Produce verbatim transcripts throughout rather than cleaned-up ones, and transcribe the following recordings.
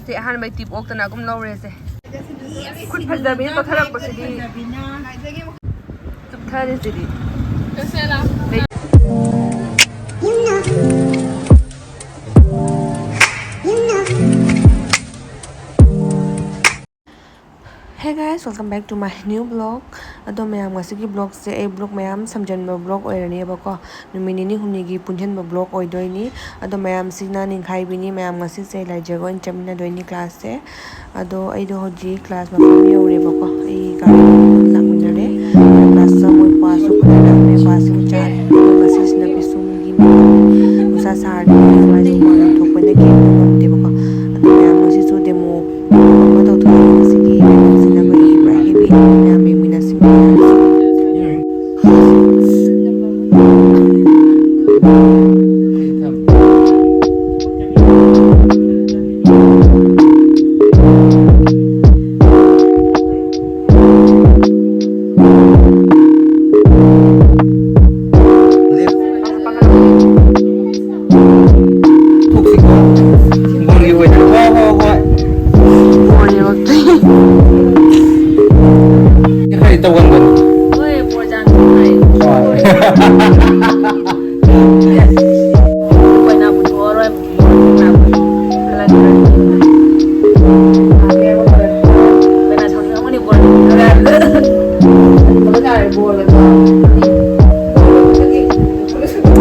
ꯁꯦ, ꯑꯍꯥꯟꯕꯩ ꯇꯤꯞ ꯑꯣꯛꯇꯅ ꯑꯗꯨꯝ ꯂꯧꯔꯦꯁꯦ꯫ ꯈꯨꯠ ꯐꯖꯕꯤꯅ ꯇꯣꯊꯔꯛꯄꯁꯤꯗꯤ꯫ ꯆꯨꯞꯊꯔꯤꯁꯤꯗꯤ꯫ Hey guys, welcome back to my new vlog. ꯑꯗꯣ ꯃꯌꯥꯝ, ꯉꯁꯤꯒꯤ vlogꯁꯦ ꯑꯩ vlog ꯃꯌꯥꯝ ꯁꯝꯖꯟꯕ vlog ꯑꯣꯏꯔꯅꯦꯕꯀꯣ꯫ ꯅꯨꯃꯤꯠ ꯅꯤꯅꯤ ꯍꯨꯝꯅꯤꯒꯤ ꯄꯨꯟꯁꯤꯟꯕ vlog ꯑꯣꯏꯗꯣꯏꯅꯤ꯫ ꯑꯗꯣ ꯃꯌꯥꯝꯁꯤꯅ ꯅꯤꯡꯈꯥꯏꯕꯤꯅꯤ꯫ ꯃꯌꯥꯝ ꯉꯁꯤꯁꯦ ꯂꯥꯏꯖꯒ ꯑꯣꯏꯅ ꯆꯠꯃꯤꯟꯅꯗꯣꯏꯅꯤ classꯁꯦ꯫ ꯑꯗꯣ ꯑꯩꯗꯣ ꯍꯧꯖꯤꯛ class ꯃꯐꯝ ꯌꯧꯔꯦꯕꯀꯣ꯫ ꯑꯩ ꯒꯥꯔꯤ ꯂꯥꯛꯃꯤꯟꯅꯔꯦ꯫ Classꯇ ꯃꯣꯏ pass ꯁꯨ ꯈꯨꯗꯛ ꯂꯥꯛꯑꯝꯃꯦ, pass ꯁꯨ ꯆꯥꯔꯦ꯫ ꯑꯗꯣ ꯉꯁꯤꯁꯤꯅ ꯄꯤꯁꯨꯝꯒꯤ ꯅꯨꯡꯁꯥ ꯁꯥꯔꯗꯤ ꯃꯥꯏꯁꯦ ꯍꯨꯃꯥꯡ ꯌꯥꯝ ꯊꯣꯛꯄꯅ ꯀꯦꯟꯕ ꯉꯝꯗꯦꯕꯀꯣ꯫ ꯑꯗꯣ ꯃꯌꯥꯝ ꯉꯁꯤꯁꯨ demo ꯑꯃ ꯇꯧꯊꯣꯛꯑꯦ꯫ ꯉꯁꯤꯒꯤ ꯀꯩꯅꯣꯁꯤꯅ ꯑꯩꯈꯣꯏꯒꯤ ꯄꯨꯔꯥ heavy ꯃꯌꯥꯝ ꯌꯦꯡꯃꯤꯟꯅꯁꯤ꯫ ꯊꯣꯛꯁꯤꯀꯣ꯫ ꯕꯣꯜꯒꯤ weather꯫ ꯍꯣꯏ, ꯍꯣꯏ, ꯍꯣꯏ꯫ ꯕꯣꯜ ꯌꯦꯡꯉꯛꯇꯣꯏꯅꯤ꯫ ꯈꯔꯗꯤ ꯇꯧꯒꯟꯕꯅꯤ꯫ ꯍꯣꯏ, ꯕꯣꯜ ꯌꯥꯝ ꯅꯨꯡꯉꯥꯏ꯫ ꯍꯣꯏ꯫ ꯀꯣꯏꯅ ꯄꯨꯊꯣꯛꯑꯔꯣꯏ꯫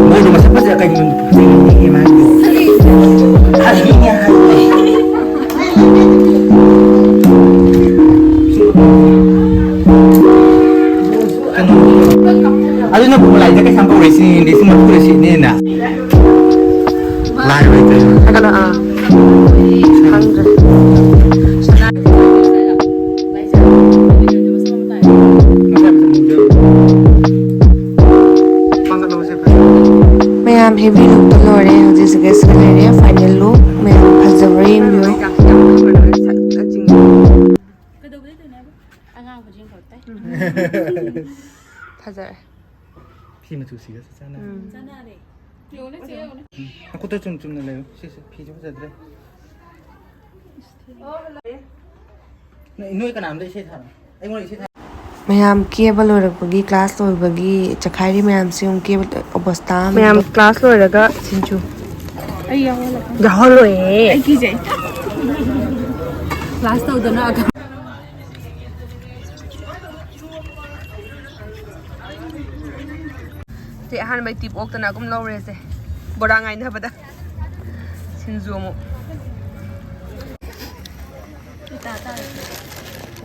ꯃꯣꯏꯗꯣ ꯃꯁꯛ ꯐꯖ ꯀꯩꯅꯣ ꯐꯖꯩꯅꯦ ꯃꯥꯏꯗꯣ꯫ ꯐꯖꯩꯅꯦ ꯍꯥꯏꯕꯅꯦ꯫ ꯀꯩꯅꯣ, ꯑꯗꯨꯅ ꯕꯨꯡ ꯂꯥꯏꯗ ꯀꯩꯁꯥꯝ ꯀꯧꯔꯛꯏꯁꯤꯅꯦ, ꯁꯤ ꯃꯔꯨ ꯂꯩꯁꯤꯅꯦꯅ꯫ ꯂꯥꯏ ꯑꯣꯏ ꯀꯩ ꯑꯣꯏ꯫ ꯍꯥꯏꯒꯠꯂꯣ, ꯑꯥ꯫ ꯈꯪꯗ꯭ꯔꯦ꯫ ꯃꯌꯥꯝ heavy lookꯇ ꯂꯣꯏꯔꯦ꯫ ꯍꯧꯖꯤꯛ ꯁꯤꯒ ꯂꯩꯔꯦ, final look꯫ ꯃꯌꯥꯝ ꯐꯖꯕ꯭ꯔꯥ ꯌꯦꯡꯕꯤꯌꯨ꯫ ꯀꯩꯗꯧꯕꯗꯩ ꯇꯧꯔꯤꯅꯣ ꯍꯥꯏꯕ? ꯑꯉꯥꯡ ꯈꯨꯖꯤꯟ ꯈꯛꯇ꯫ ꯐꯖꯔꯦ꯫ ꯐꯤ ꯃꯆꯨꯁꯤꯒꯁꯨ ꯆꯥꯟꯅꯔꯦ꯫ ꯎꯝ꯫ ꯆꯥꯟꯅꯔꯦ꯫ ꯌꯦꯡꯉꯨꯅꯦ, ꯆꯦ ꯌꯦꯡꯉꯨꯅꯦ꯫ ꯅꯈꯨꯠꯇ ꯆꯨꯝ ꯆꯨꯝꯅ ꯂꯩꯌꯨ꯫ ꯁꯤ, ꯁꯤ, ꯐꯤꯁꯦ ꯐꯖꯗ꯭ꯔꯦ꯫ ꯅꯣꯏ, ꯅꯣꯏ ꯀꯅꯥꯝꯇ ꯏꯁꯩ ꯊꯥꯔꯣ꯫ ꯑꯩꯉꯣꯟꯗ ꯏꯁꯩ ꯊꯥꯔꯣ꯫ ꯃꯌꯥꯝ ꯀꯦꯕ ꯂꯣꯏꯔꯛꯄꯒꯤ, ꯀ꯭ꯂꯥꯁ ꯂꯣꯏꯕꯒꯤ ꯆꯈꯥꯏꯔꯤ ꯃꯌꯥꯝꯁꯦ ꯑꯃꯨꯛ ꯀꯦꯕ ꯑꯣꯕꯁꯇꯥ ꯑꯃ꯫ ꯃꯌꯥꯝ ꯀ꯭ꯂꯥꯁ ꯂꯣꯏꯔꯒ ꯁꯤꯡꯖꯨ꯫ ꯑꯩ ꯌꯥꯎꯍꯜꯂꯛꯀꯦ꯫ ꯌꯥꯎꯍꯜꯂꯣꯏꯌꯦ꯫ ꯑꯩ ꯀꯤꯖꯩ꯫ ꯀ꯭ꯂꯥꯁ ꯇꯧꯗꯅ ꯑꯒ-, ꯁꯤ ꯑꯍꯥꯟꯕꯩ ꯇꯤꯞ ꯑꯣꯛꯇꯅ ꯑꯗꯨꯝ ꯂꯧꯔꯦꯁꯦ꯫ ꯕꯣꯔꯥ ꯉꯥꯏꯅꯕꯗ꯫ ꯁꯤꯡꯖꯨ ꯑꯃꯨꯛ꯫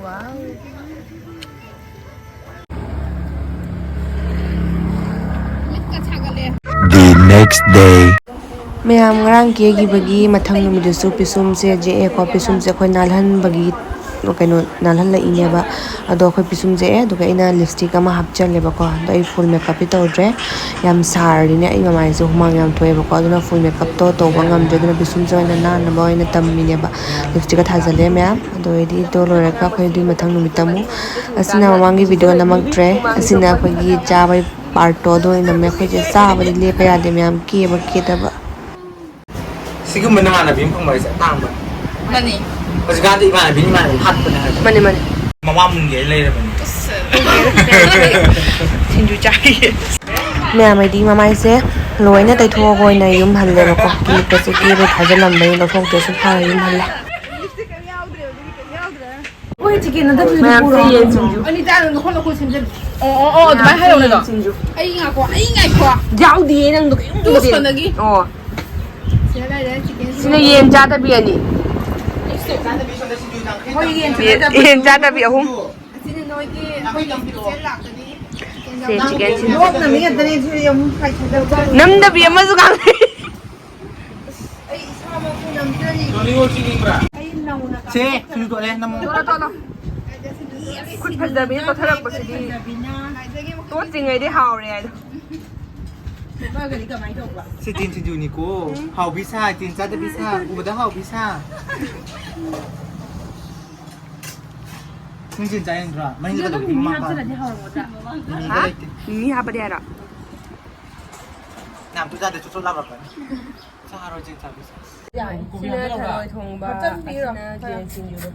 ꯋꯥꯎ꯫ ꯃꯤꯠꯀ ꯁꯥꯒꯠꯂꯦ꯫ The next day. ꯃꯌꯥꯝ ꯉꯔꯥꯡ ꯀꯦꯈꯤꯕꯒꯤ ꯃꯊꯪ ꯅꯨꯃꯤꯠꯇꯁꯨ ꯄꯤꯁꯨꯝꯁꯦ ꯌꯦꯛꯑꯦꯀꯣ꯫ ꯄꯤꯁꯨꯝꯁꯦ ꯑꯩꯈꯣꯏ ꯅꯥꯜꯍꯟꯕꯒꯤ ꯀꯩꯅꯣ ꯅꯥꯜꯍꯜꯂꯛꯏꯅꯦꯕ꯫ ꯑꯗꯣ ꯑꯩꯈꯣꯏ ꯄꯤꯁꯨꯝꯁꯦ ꯑꯦ, ꯑꯗꯨꯒ ꯑꯩꯅ ꯂꯤꯞꯁꯇꯤꯛ ꯑꯃ ꯍꯥꯞꯆꯜꯂꯦꯕꯀꯣ꯫ ꯑꯗꯣ ꯑꯩ ꯐꯨꯜ ꯃꯦꯀꯞꯇꯤ ꯇꯧꯗ꯭ꯔꯦ꯫ ꯌꯥꯝ ꯁꯥꯔꯗꯤꯅꯦ ꯑꯩ ꯃꯃꯥꯏꯁꯦ ꯍꯨꯃꯥꯡ ꯌꯥꯝ ꯊꯣꯛꯑꯦꯕꯀꯣ꯫ ꯑꯗꯨꯅ ꯐꯨꯜ ꯃꯦꯀꯞꯇꯣ ꯇꯧꯕ ꯉꯝꯗ꯭ꯔꯦ꯫ ꯑꯗꯨꯅ ꯄꯤꯁꯨꯝꯁꯦ ꯑꯣꯏꯅ ꯅꯥꯟꯅꯕ ꯑꯣꯏꯅ ꯇꯝꯃꯤꯅꯦꯕ꯫ ꯂꯤꯞꯁꯇꯤꯛꯀ ꯊꯥꯖꯜꯂꯦ ꯃꯌꯥꯝ꯫ ꯑꯗꯨ ꯑꯣꯏꯔꯗꯤ ꯑꯗꯨ ꯂꯣꯏꯔꯒ ꯑꯩꯈꯣꯏ ꯑꯗꯨꯒꯤ ꯃꯊꯪ ꯅꯨꯃꯤꯠꯇ ꯑꯃꯨꯛ, ꯑꯁꯤꯅ ꯃꯃꯥꯡꯒꯤ ꯚꯤꯗꯤꯑꯣ ꯅꯝꯃꯛꯇ꯭ꯔꯦ꯫ ꯑꯁꯤꯅ ꯑꯩꯈꯣꯏꯒꯤ ꯆꯥꯕꯒꯤ ꯄꯥꯔꯠꯇꯣ ꯑꯗꯨ ꯑꯣꯏꯅ ꯅꯝꯃꯦ꯫ ꯑꯩꯈꯣꯏꯁꯦ ꯆꯥꯕꯗꯤ ꯂꯦꯞꯄ ꯌꯥꯗꯦ ꯃꯌꯥꯝ, ꯀꯦꯕ ꯀꯦꯗꯕ꯫ ꯁꯤꯒꯨꯝꯕ ꯅꯃꯥꯟꯅꯕꯤ ꯑꯃ ꯐꯪꯕ ꯍꯥꯏꯁꯦ ꯑꯇꯥꯡꯕ꯫ ꯃꯥꯅꯤ꯫ ꯍꯧꯖꯤꯛꯀꯥꯟꯗꯤ ꯏꯃꯥꯟꯅꯕꯤ ꯏꯃꯥꯟꯅꯕꯤ ꯍꯥꯠꯄꯅꯦ ꯍꯥꯏꯕ꯫ ꯃꯥꯅꯤ, ꯃꯥꯅꯤ꯫ ꯃꯃꯥ ꯃꯨꯟꯒꯦ ꯂꯩꯔꯕꯅꯤ꯫ ꯑꯁ꯫ ꯁꯤꯡꯖꯨ ꯆꯥꯏꯌꯦ꯫ ꯃꯌꯥꯝ ꯍꯥꯏꯗꯤ ꯃꯃꯥꯏꯁꯦ ꯂꯣꯏꯅ ꯇꯩꯊꯣꯛꯑꯒ ꯑꯣꯏꯅ ꯌꯨꯝ ꯍꯜꯂꯦꯕꯀꯣ꯫ ꯀꯦꯛꯇꯁꯨ ꯀꯦꯕ ꯊꯥꯖꯤꯜꯂꯝꯕꯩ ꯂꯧꯊꯣꯛꯇ꯭ꯔꯁꯨ ꯐꯔ ꯌꯨꯝ ꯍꯜꯂꯦ꯫ ꯍꯣꯏ, ꯆꯤꯀꯦꯟ ꯅꯠꯇꯕꯗꯨꯗꯤ ꯃꯌꯥꯝꯁꯦ ꯄꯨꯔꯛꯑꯣ꯫ ꯌꯦꯟ ꯁꯤꯡꯖꯨ꯫ ꯑꯅꯤ ꯆꯥꯗꯣ ꯅꯈꯣꯠ ꯅꯈꯣꯠ ꯁꯦꯝꯖꯤꯜꯂꯨ꯫ ꯑꯣ, ꯑꯣ, ꯑꯣ, ꯑꯗꯨꯃꯥꯏꯅ ꯍꯥꯏꯌꯣ ꯅꯪꯗꯣ꯫ ꯁꯤꯡꯖꯨ꯫ ꯑꯩ ꯉꯥꯏꯈꯣ, ꯑꯩ ꯉꯥꯏꯈꯣ꯫ ꯌꯥꯎꯗꯤꯌꯦ ꯅꯪꯗꯣ ꯀꯩꯝꯇ ꯎꯗꯦ꯫ ꯇꯣꯁꯇꯅꯒꯤ꯫ ꯑꯣ꯫ ꯁꯤꯗ ꯂꯩꯔꯦ, ꯆꯤꯀꯦꯟ ꯁꯤꯅ ꯁꯤꯡꯖꯨ꯫ ꯌꯦꯟ ꯆꯥꯗꯕꯤ ꯑꯅꯤ꯫ ꯍꯣꯏ, ꯌꯦꯟ ꯌꯦꯟ, ꯆꯥꯗꯕꯤ꯫ ꯌꯦꯟ ꯆꯥꯗꯕꯤ ꯑꯍꯨꯝ꯫ ꯑꯁꯤꯅ ꯅꯣꯏꯒꯤ ꯑꯩꯈꯣꯏꯒꯤ ꯁꯤꯗ ꯂꯥꯛꯀꯅꯤ꯫ ꯁꯦ, ꯆꯤꯀꯦꯟ ꯁꯤꯡꯖꯨ꯫ ꯂꯣꯛꯅ ꯃꯤ ꯉꯥꯛꯇꯅꯦ, ꯁꯤꯗꯤ ꯑꯃꯨꯛ ꯄꯥꯏꯁꯤꯜꯂꯛꯇ꯭ꯔꯦ꯫ ꯅꯝꯗꯕꯤ ꯑꯃꯁꯨ ꯉꯥꯡꯉꯦ꯫ ꯑꯩ ꯏꯁꯥꯃꯛꯁꯨ ꯅꯝꯖꯔꯤ꯫ ꯑꯩ ꯅꯧꯅ ꯁꯦ, ꯁꯤꯡꯖꯨ ꯇꯣꯠꯂꯦ, ꯅꯝꯃꯣ꯫ ꯇꯣꯠꯂꯣ, ꯇꯣꯠꯂꯣ꯫ ꯈꯨꯠ ꯐꯖꯕꯤꯅ ꯇꯣꯠꯊꯔꯛꯄꯁꯤꯗꯤ꯫ ꯇꯣꯠꯇ꯭ꯔꯤꯉꯩꯗꯤ ꯍꯥꯎꯔꯦ ꯍꯥꯏꯗꯣ꯫ ꯇꯣꯠꯂꯒꯗꯤ ꯀꯃꯥꯏꯅ ꯇꯧꯕ? ꯁꯤ ꯇꯤꯟ ꯁꯤꯡꯖꯨꯅꯤꯀꯣ꯫ ꯍꯥꯎꯕꯤ ꯁꯥ, ꯇꯤꯟ ꯆꯥꯗꯕꯤ ꯁꯥ, ꯎꯕꯗ ꯍꯥꯎꯕꯤ ꯁꯥ꯫ ꯅꯪ ꯇꯤꯟ ꯆꯥꯅꯤꯡꯗ꯭ꯔꯣ? ꯃꯅꯤꯡꯗ ꯁꯤꯗ ꯑꯗꯨꯝ ꯀꯩꯗꯧꯕꯤ ꯃꯤꯃꯤ ꯃꯃꯥ ꯍꯥꯞꯆꯜꯂꯗꯤ ꯍꯥꯎꯔꯝꯒꯗ꯭ꯔꯥ? ꯃꯤꯃꯤꯒ ꯍꯥ? ꯂꯩꯇꯦ꯫ ꯃꯤꯃꯤ ꯍꯥꯞꯄꯗꯤ ꯍꯥꯏꯔꯣ? ꯌꯥꯝ ꯇꯨ ꯆꯥꯗꯦ, ꯆꯣꯠ ꯆꯣꯠ ꯂꯥꯎꯔꯛꯀꯅꯤ꯫ ꯁꯤꯅ ꯊꯔꯣꯏ ꯊꯣꯡꯕ, ꯍꯥꯞꯆꯤꯟꯕꯤꯔꯣ꯫ ꯑꯁꯤꯅ ꯈꯔ꯫ ꯖꯦꯟ ꯁꯤꯡꯖꯨꯗꯣ꯫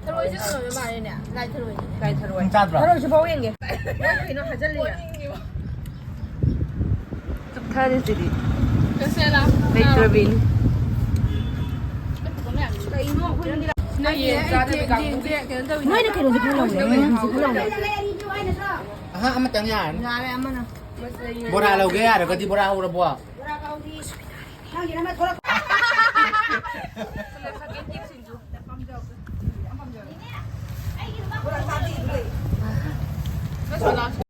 ꯊꯔꯣꯏꯁꯦ ꯀꯩꯅꯣ ꯑꯣꯏꯕ ꯃꯥꯜꯂꯦꯅꯦ, ꯂꯥꯏ ꯊꯔꯣꯏꯅꯦ꯫ ꯂꯥꯏ ꯊꯔꯣꯏ꯫ ꯅꯪ ꯆꯥꯗ꯭ꯔꯣ? ꯊꯔꯣꯏꯁꯨ ꯐꯥꯎ ꯌꯦꯡꯒꯦ꯫ ꯀꯩꯅꯣ ꯍꯥꯏꯖꯜꯂꯤꯔ? ꯆꯨꯞꯊꯔꯤꯁꯤꯗꯤ꯫ ꯆꯠꯁꯦ ꯂꯥꯎ꯫ ꯂꯩꯇ꯭ꯔꯕꯤꯅꯤ꯫ ꯀꯩꯅꯣ ꯑꯩꯈꯣꯏ ꯅꯣꯏ ꯌꯦꯟ ꯆꯥꯗꯕꯤ ꯀꯥꯡꯕꯨꯒꯤ꯫ ꯅꯣꯏꯅ ꯀꯩꯅꯣꯁꯦ ꯈꯔ ꯂꯧꯔꯦ, ꯉꯥꯁꯦ ꯈꯔ ꯂꯧꯔꯦ꯫ ꯑꯍꯥ, ꯑꯃꯇꯪ ꯌꯥꯔꯅꯤ꯫ ꯌꯥꯔꯦ ꯑꯃꯅ꯫ ꯕꯣꯔꯥ ꯂꯧꯒꯦ ꯌꯥꯔꯒꯗꯤ ꯕꯣꯔꯥ ꯍꯧꯔꯕꯣ?